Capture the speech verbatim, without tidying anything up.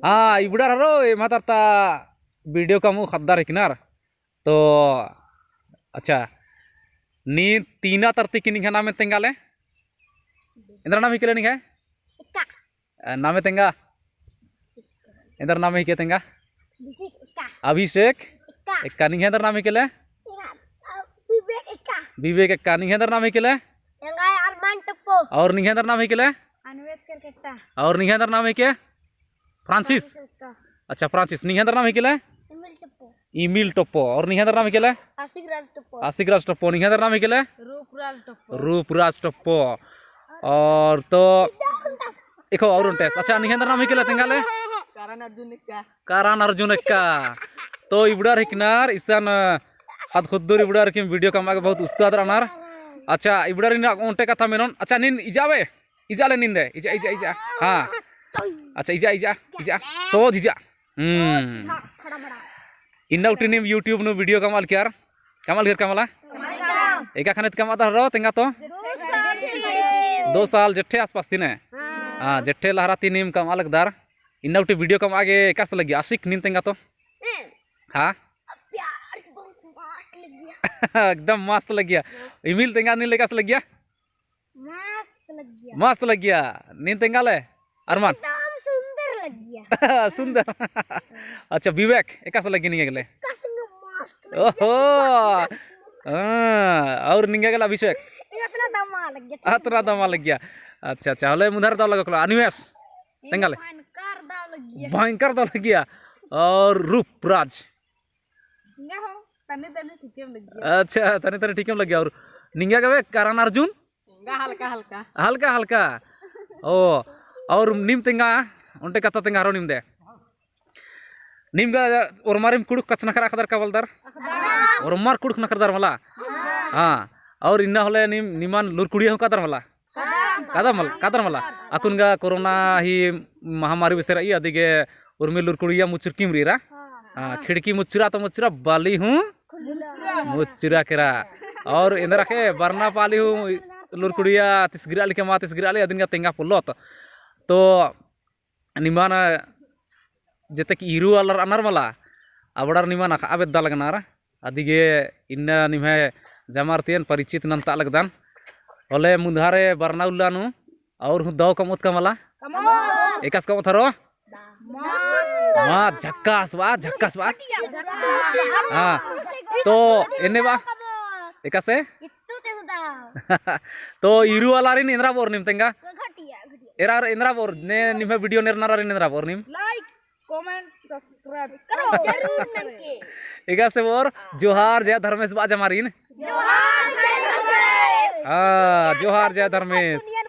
हाँ, इबड़ार हरो, एमा तरता video कमऊ ख़द्दर हिकनर। तो अच्छा, नीन तीना तरती की निंग्है नामे तेंगा ले? एन्दरा नाम हिके ले निंग्है? एक्का। अ, नामे तेंगा? एन्दरा नामे हिके तेंगा? अभिषेक एक्का। अभिषेक? एक्का। एक्का। निंग्है एन्दरा नाम हिके ले? एक्का। अ, विवेक एक्का। विवेक एक्का। निंग्है एन्दरा नाम हिके ले? एंग्है अरमान टोप्पो। और निंग्है एन्दरा नाम हिके ले? अन्वेष केरकेट्टा। और निंग्है एन्दरा नाम हिके? फ्रांसिस? फ्रांसिस एक्का। अच्छा, फ्रांसिस। निंग्है एन्दरा नाम हिके ले? इमिल टोप्पो। इमिल टोप्पो। और निंग्है एन्दरा नाम हिके ले? आशिक राज टोप्पो। आशिक राज टोप्पो। निंग्है एन्दरा नाम हिके ले? रूपराज टोप्पो। रूपराज टोप्पो। और तो एखो और ओन्टेस। अच्छा, निंग्है एन्दरा नाम हिके ले तेंगा ले? करण अर्जुन एक्का। करण अर्जुन एक्का। तो इबड़ार हिकनर इसन ख़द्द ख़ुद्दुर इबड़ार हिकिम video कमआ गे बहुत उस्ताद रअनर। अच्छा, इबड़ारिन ओन्टे कत्था मेनोन। अच्छा, नीन इजा बे? इजा ले नीन दे, इजा, इजा, इजा। हाँ। अच्छा, इजा, इजा, इजा। सोझ इजा। हम्म। इन्ना गूटी नीम YouTube नू video कमआ लगियर। कमआ लगियर का मला? एका ख़नेत कमआ दर हरो तेंगा तो? दो साल जेठे आसपास ती ने? हाँ, जेठे लहरा ती नीम कमआ लगदर। इन्ना गूटी video कमआ गे एकासे लग्गिया? आशिक, नीन तेंगा तो? हाँ? प्यार से बहुत मस्त लग्गिया। एकदम मस्त लग्गिया। इमिल तेंगा नीन ले एकासे लग्गिया? मस्त लग्गिया। मस्त लग्गिया। नीन तेंगा ले? अरमान? एकदम सुंदर लग्गिया। सुंदर। अच्छा, विवेक, एकासे लग्गिया निंगा गे ले? एकासे मस्त लग्गिया। ओहो। हाँ, और निंगा गे ले अभिषेक? अतना दमा लग्गिया। अतना दमा लग्गिया। अच्छा, अच्छा, होले मुन्धारे दव लगोखलो। अन्वेष, तेंगा ले? भयंकर दव लग्गिया। भयंकर दव लग्गिया। और रूपराज? निंगा हो, तनी तनी ठीकेम लग्गिया। अच्छा, तनी तनी ठीकेम लग्गिया। और निंगा गे बे करण अर्जुन? हल्का, हल्का। हल्का, हल्का। ओ, और नीम तेंगा, ओन्टे कत्था तेंगा हरो नीम दे। नीम गा ओर्मारिम कुँड़ुख़ कछनखरआ अख़दर का बलदर? ओर्मार कुँड़ुख़ नखरदर मला? हाँ। और इन्ना होले नीम, निमन लुरकुड़िया हूँ कादर मला? कादर मला, कादर मला। अक्कुन गा कोरोना ही महामारी बेसे रई, अदिगे उर्मी लुरकुड़िया मुचुरकिम रई रा। हाँ, खिड़की मुचुरा तो मुचुरा, बाली हूँ मुचुरा केरा। और एन्दरा गे बरना पाली हूँ लुरकुड़िया तिसगिरा लगी, कमा तिसगिरा लगी, अदिन गा तेंगा पोल्लोत। तो निमन जेतेक ईरू आलर रअनर मला, अबड़ार निमन अख़आ बेद्दा लगनर, अदिगे इन्ना निम्है जमार ती एन परिचित नन्ता लगदन। होले मुन्धारे बरना उल्ला नू और हूँ दव कमओत का मला? एकासे कमओत हरो? मस्त। वाह, झक्कास बा, झक्कास बा। हाँ, तो एन्ने बा, एकासे? तो ईरू आलारिन एन्दरा बओर नीम तेंगा? एरा एन्दरा बओर, ने निम्है video नेरनारिन एन्दरा बओर नीम? Like, comment, subscribe करो। जरूर ननके। एकासे बओर, जोहार जय धर्मेस बा जमारिन। जोहार जय धर्मेस। हाँ, जोहार जय धर्मेस।